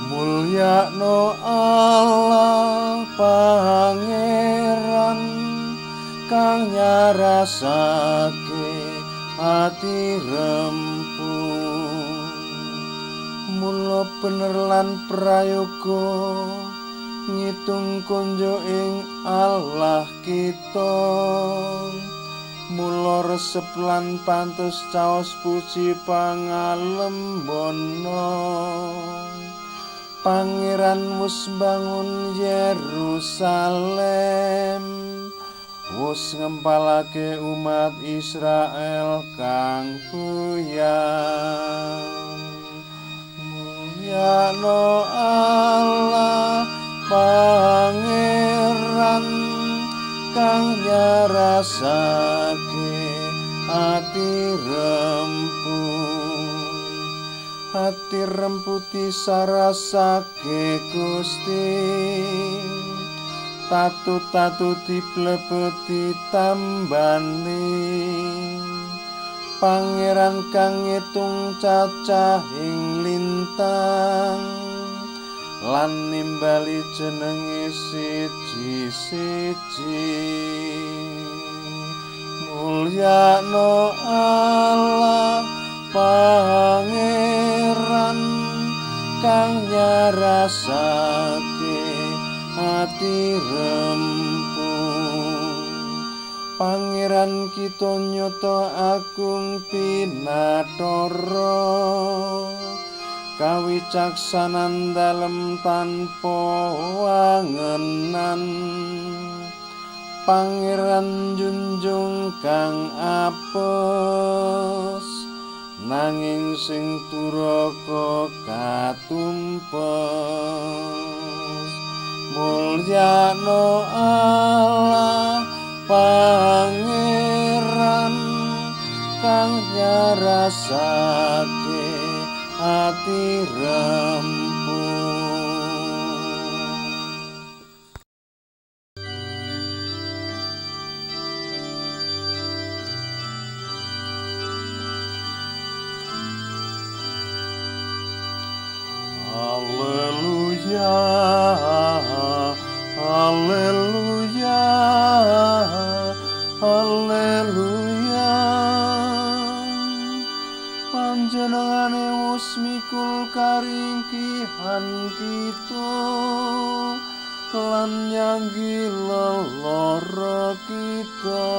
Mulyakno Allah Pangeran kang nyarasake ati rempung. Mula bener lan prayoga ngitung konjo ing Allah kita. Mula resep lan pantes caos puji pangalembono. Pangeran wis bangun Yerusalem, wis ngempalake umat Israel kang puyang. Mulyakno Allah Pangeran kang nyarasake ati rempung. Ati remputi sarasake Gusti, tatu-tatu diplebeti tambani. Pangeran kang ngitung cacahing lintang lan nimbali jenenge siji-siji. Mulyakno Allah Pangeran kang nyarasake ati rempung. Pangeran kita nyata agung pinathara, kawicaksanan dalem tanpa wangenan. Pangeran junjung kang apes, nanging sing duraka katumpes. Mulyakno Allah Pangeran kang nyarasake ati rempung. Alleluia, alleluia, alleluia. Panjenengane wis mikul karingkihan kita lan nyanggi lelara kita.